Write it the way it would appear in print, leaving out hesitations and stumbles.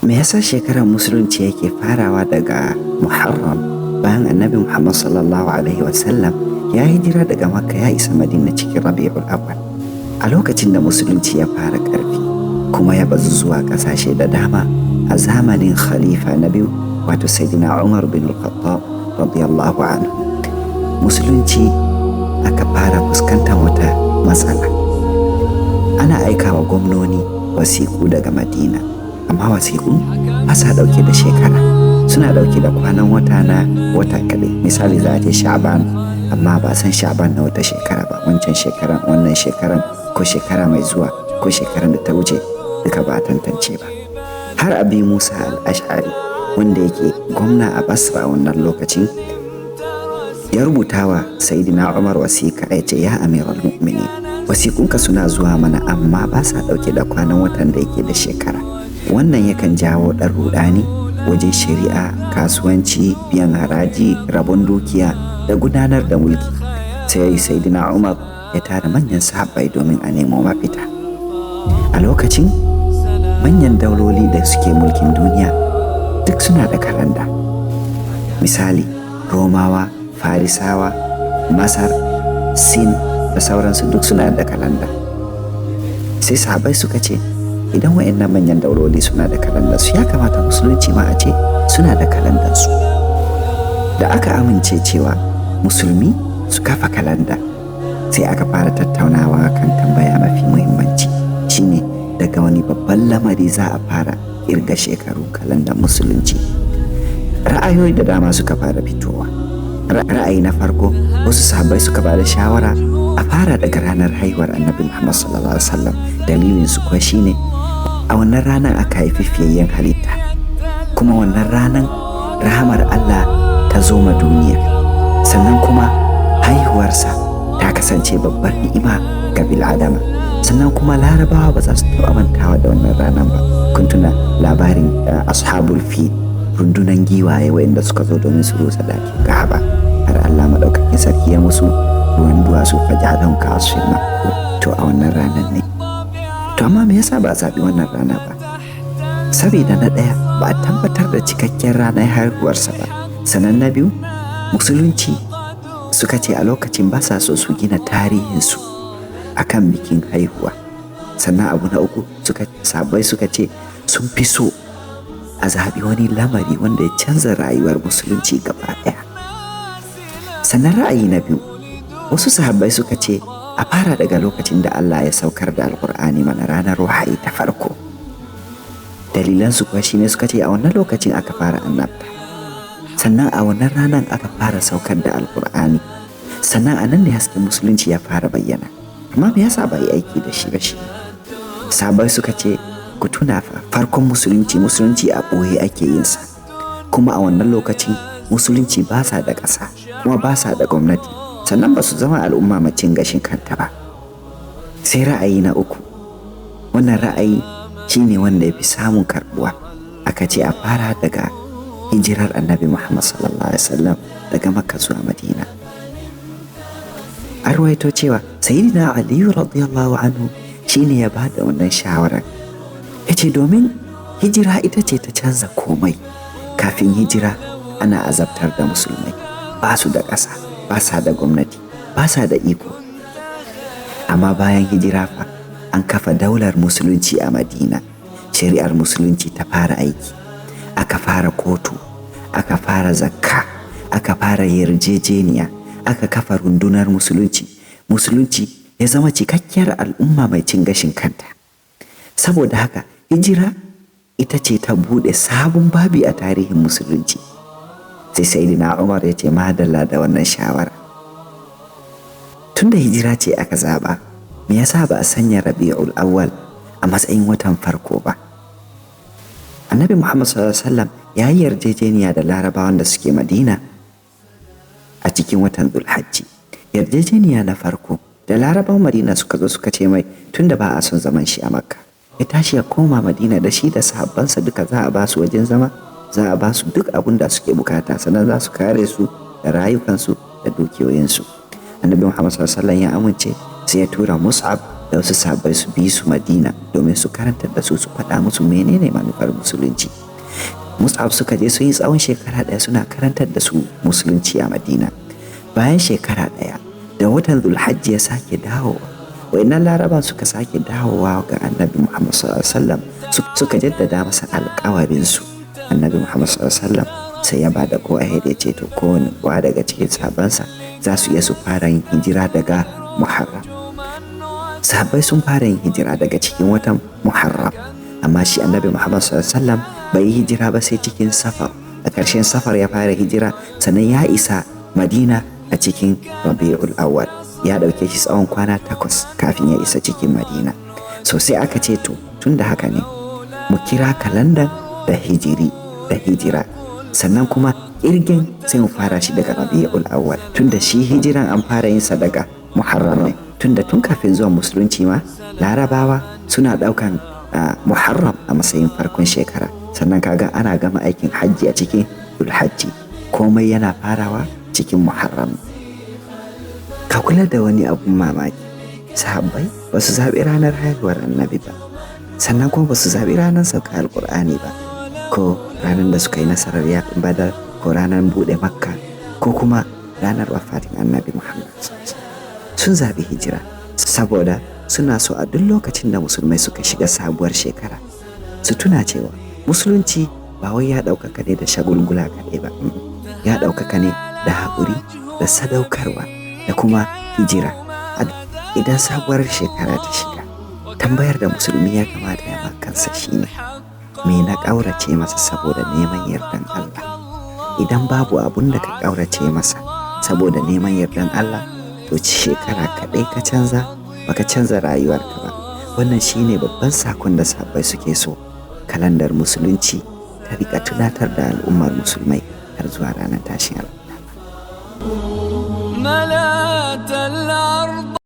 Me yasa shekarar Musulunci yake farawa daga Muharram, bayan Annabi Muhammad sallallahu alaihi wasallam ya hijira daga Makka ya isa Madina cikin Rabi'ul Awwal? A lokacin da Musulunci ya fara ƙarfi kuma ya bazu zuwa ƙasashe da dama a zamanin khalifa na biyu, wato Sayyidina Umar bin Al-Khattab radiyallahu anhu, Musulunci aka fara fuskantar wata matsala. Ana aikawa gwamnoni wasiƙu daga Madina, amma wasiƙu ba sa ɗauke da shekara, suna ɗauke da kwanan wata na wata kaɗai. Misali, za a ce Sha'ban, amma ba san Sha'ban na wata shekara ba, wancan shekaran, wannan shekaran, ko shekara mai zuwa, ko shekaran da ta wuce, duka ba a tantance ba. Har Abi Musa al-Ash'ari, wanda yake gwamna a Basra a wannan lokacin, ya rubuta wa Sayyidina Umar wasiƙa, ya ce, "Ya amiral mu'minin, wasiƙunka suna zuwa mana, amma ba sa ɗauke da kwanan watan da yake da shekara. Wannan yakan jawo ɗan rudani wajen shari'a, kasuwanci, biyan haraji, rabon dukiya da gudanar da mulki." Sai Sayyidina Umar ya tara manyan sahabbai domin a nemo mafita. A lokacin, manyan dauloli da suke mulkin duniya duk suna da kalanda. Misali, Romawa, Farisawa, Masar, Sin da sauransu, duk suna da kalanda. Sai sahabbai suka ce, idan wa'annan manyan dauloli suna da kalandar su, ya kamata Musulunci ma a ce suna da kalandar su. Da aka amince cewa Musulmi su kafa kalanda, sai aka fara tattaunawa kan tambaya mafi muhimmanci, shine daga wani babban lamari za a fara kirga shekaru kalandar Musulunci? Ra'ayoyi da dama suka fara fitowa. Ra'ayi na farko, wasu sahabbai suka ba da shawara a fara daga ranar haihuwar Annabi Muhammad sallallahu alaihi wasallam. Dalilin su kuwa shine a wannan ranar aka haifi fiyayyen halitta, kuma wannan ranar rahamar Allah ta zo ma duniya, sannan kuma haihuwarsa ta kasance babbar ni'ima ga bil'adama, sannan kuma Larabawa ba za su taɓa mantawa da wannan ranar ba. Kun tuna labarin ashabul fil, rundunan giwaye wayanda suka zo domin su rusa dakin Ka'aba, har Allah maɗaukakin sarki ya musu ruwan duwatsu, faja'alahum ka'asfin ma'kul. To, a wannan ranar ne. To, amma me yasa ba a zaɓi wannan rana ba? Saboda na ɗaya, ba a tabbatar da cikakken ranar haihuwarsa ba. Sannan na biyu, Musulunci suka ce a lokacin ba sa so su gina tarihinsu akan bikin haihuwa. Sannan abu na uku, suka sahabbai suka ce sun fi so a zaɓi wani lamari wanda ya canza rayuwar Musulunci gaba ɗaya. Sannan ra'ayi na biyu, wasu sahabbai suka ce a fara daga lokacin da Allah ya saukar da Alkur'ani mana, ranar wahayi ta farko. Dalilansu kuwa shine suka ce a wannan lokacin aka fara annabta, sannan a wannan ranar aka fara saukar da Alkur'ani, sannan a nan ne hasken Musulunci ya fara bayyana. Amma me yasa ba yi aiki da shi ba? Shi sahabbai suka ce, ku tuna fa, farkon Musulunci, Musulunci a ɓoye ake yin sa, kuma a wannan lokacin Musulunci ba sa da ƙasa, kuma ba sa da gwamnati, sannan ba su zama al'umma macin gashin kanta ba. Sai ra'ayi na uku. Wannan ra'ayi shine wanda ya fi samun karbuwa. Aka ce a fara daga hijirar Annabi Muhammad sallallahu alaihi wasallam daga Makka zuwa Madina. An ruwaito cewa Sayyidina Aliyu radiyallahu anhu shine ya bada wannan shawarar. Ya ce domin hijira ita ce ta canza komai. Kafin hijira ana azabtar da Musulmai, ba su da ƙasa, ba sa da gwamnati, ba sa da iko. Amma bayan hijira fa, an kafa daular Musulunci a Madina, shari'ar Musulunci ta fara aiki, aka fara kotu, aka fara zakka, aka fara yarjejeniya, aka kafa rundunar Musulunci. Musulunci ya zama cikakkiyar al'umma mai cin gashin kanta. Saboda haka hijira ita ce ta buɗe sabon babi a tarihin Musulunci. Sai Sayyidina Umar ya ce madalla da wannan shawara. Tunda hijira ce aka zaba, me yasa ba a sanya Rabi'ul Awwal a matsayin watan farko ba? Annabi Muhammad sallallahu alaihi wasallam ya yi yarjejeniya da Larabawan da suke Madina a cikin watan Dhulhajji. Yarjejeniya na farko da Larabawan Madina suka zo suka ce mai tunda ba a son zaman shi a Makka, ya tashi ya koma Madina da shi da sahabbansa duka, za a ba su wajen zama, za a ba su duk abin da suke bukata, sannan za su kare su da rayukansu da dukiyoyinsu. Annabi Muhammad sallallahu alaihi wasallam ya amince, sai ya tura Mus'ab. da wasu sahabbai su bi su Madina domin su karantar da su, su faɗa musu menene manufar musulunci. Mus'ab suka je sun yi tsawon shekara 1 suna karantar da su musulunci a Madina. Bayan shekara 1 da watan Zulhajji ya sake dawowa, wayannan Laraban suka sake dawowa ga Annabi Muhammad sallallahu alaihi wasallam, suka jaddada masa alƙawarin su. Annabi Muhammad sallallahu alaihi wasallam sai ya bada go ahead, ya ce to kowane wa daga cikin sahabbansa za su iya su fara yin hijira daga Muharram. Sahabbai sun fara yin hijira daga cikin watan Muharram, amma shi Annabi Muhammad sallallahu alaihi wasallam bai yi hijira ba sai cikin Safar. A ƙarshen Safar ya fara hijira, sannan ya isa Madina a cikin Rabi'ul Awwal. Ya ɗauke shi tsawon kwana 8 kafin ya isa cikin Madina. So sai aka ce to tun da haka ne mu kira kalandan da hijiri da hijira, sannan kuma kirgin sai mu fara shi daga Rabi'ul Awwal, tunda shi hijiran an fara yin sa daga Muharram ne. Tunda tun kafin zuwan musulunci ma Larabawa suna ɗaukan Muharram a matsayin farkon shekara. Sannan kaga ana gama aikin hajji a cikin Zulhajji, komai yana farawa cikin Muharram. Ka kula da wani abun mamaki, sahabbai ba su zaɓi ranar haihuwar Annabi ba, sannan kuma ba su zaɓi ranar sauka Alƙur'ani ba, ko ranar da suka yi nasarar yaƙin Badar, ko ranar buɗe Makka, ko kuma ranar wafatin Annabi Muhammad. Sun zaɓi hijira saboda suna so a duk lokacin da musulmai suka shiga sabuwar shekara su tuna cewa musulunci ba wai ya ɗaukaka ne da shagulgula kaɗai ba, ya ɗaukaka ne da haƙuri da sadaukarwa da kuma hijira. Idan sabuwar shekara ta shiga, tambayar da musulmi ya kamata ya ma kansa shine, me na ƙaurace masa saboda neman yardan Allah? Idan babu abun da ka ƙaurace masa saboda neman yardan Allah, to shekara kaɗai ka canza, baka canza rayuwarka ba. Wannan shine babban sakon da sahabbai suke so kalandar musulunci ta riƙa tunatar da al'ummar musulmai har zuwa ranar tashin alƙiyama. ملأت.